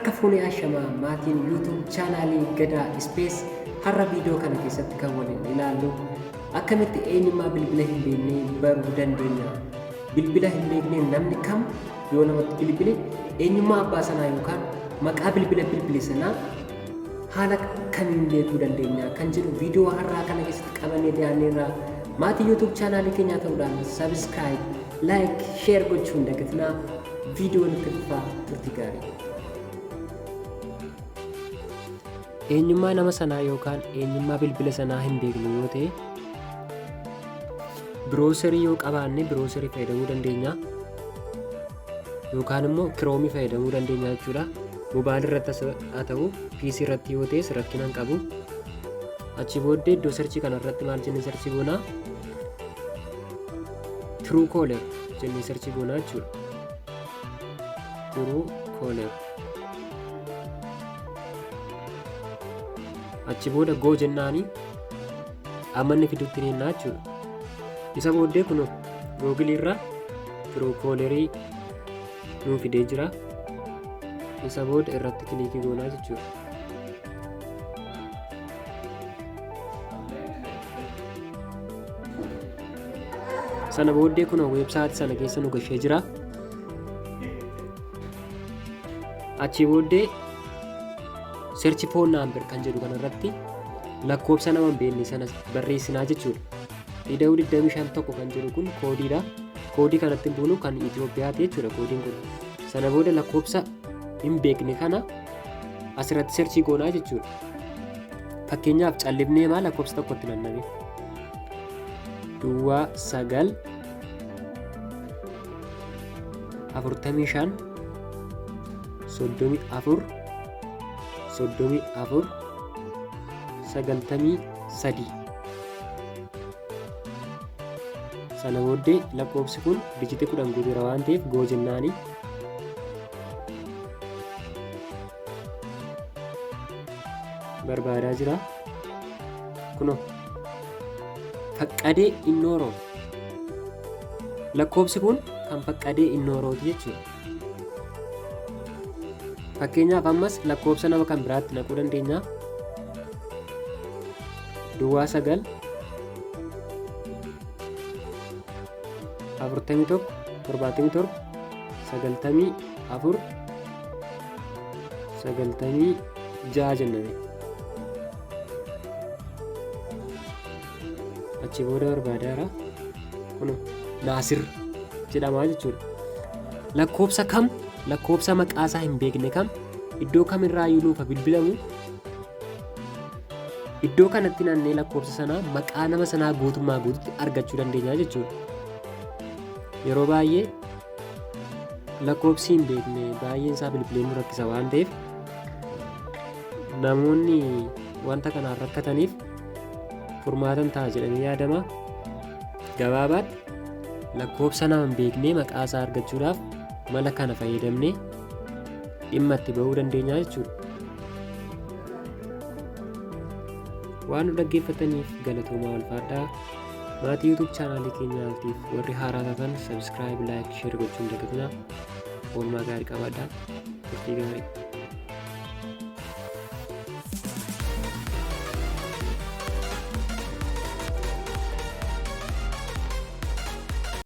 Harka fuunee ashamaa maatiin YouTube chaanaalii Gadaa Space har'a viidiyoo kana keessatti kan waliin ilaallu akkamitti eenyummaa bilbila hin beeknee baruu dandeenya. Bilbila hin beekneen namni kam yoo namatti bilbile eenyummaa abbaa sanaa yookaan maqaa bilbila bilbile sanaa haala kamiin beekuu dandeenya kan jedhu viidiyoo har'aa kana keessatti qabannee dhiyaanneerra. Maatii YouTube chaanaalii keenyaa ta'uudhaan subscribe, like, share gochuu hin dagatinaa. Viidiyoon itti fufaa turtii gaarii. Eenyummaa nama sanaa yookaan eenyummaa bilbila sanaa hin beeknu yoo ta'e birooserii yoo qabaanne birooserii fayyadamuu dandeenya yookaan immoo kiroomii fayyadamuu dandeenya jechuudha. Mobaayilii irratti haa ta'u PC irratti yoo ta'es rakkina hin qabu. Achi booddee iddoo sarchii kana irratti maal jennee sarchii goonaa? True caller jennee sarchii goonaa jechuudha. True caller. Achi booda go jennaani amma inni fidutti ni hennaa jechuudha. Isa booddee kunoo Google irraa True callerii nuu fidee jira. Isa booda irratti kilikii goonaa jechuudha. Sana booddee kunoo weebsaayitii sana keessa nu gashee jira. Achii booddee search phone number kan jedhu kanarratti lakkoofsa nama hin beekne sana barreessinaa jechuudha. Ida'uu 25 tokko kan jedhu kun koodiidha. Koodii kanatti hin buunu kan Itoophiyaati jechuudha koodiin kun. Sana booda lakkoofsa hin beekne kana asirratti searchii goonaa jechuudha. Fakkeenyaaf callifnee maa lakkoofsa tokkotti nanname. Duwwaa 9 45 34 34 93. Sana booddee lakkoofsi kun dijitii 10 guuteera waan ta'eef goo jennaani. Barbaadaa jira. Kunoo Faqqadee Innooroo. Lakkoofsi kun kan Faqqadee Innoorooti jechuudha. Fakkeenyaaf ammas lakkoofsa nama kan biraatti naquu dandeenya. Duwwaa 9 41 77 94 96 jenname. Achi booda barbaadaara. Kun Naasir jedhamaa jechuudha. Lakkoofsa kam lakkoofsa maqaa isaa hin beekne kam iddoo kamirraayyuu nuuf bilbilamu iddoo kanatti naannee lakkoofsa sanaa maqaa nama sanaa guutummaa guututti argachuu dandeenya jechuudha. Yeroo baay'ee lakkoofsi hin beekne baay'een isaa bilbilee nu rakkisa waan ta'eef namoonni wanta kanaan rakkataniif furmaatan ta'a jedhamee yaadama. Gabaabaatti lakkoofsa nama hin beeknee maqaa isaa argachuudhaaf mala kana fayyadamnee dhimma itti ba'uu dandeenya jechuudha. Waan nu dhaggeeffataniif galatoomaa ulfaadhaa. Maatii YouTube chaanaalii keenyaatiif warri haaraa taatan subscribe, like, share gochuun dagatinaa. Oolmaa gaarii qabaadhaa. Turtii gaarii.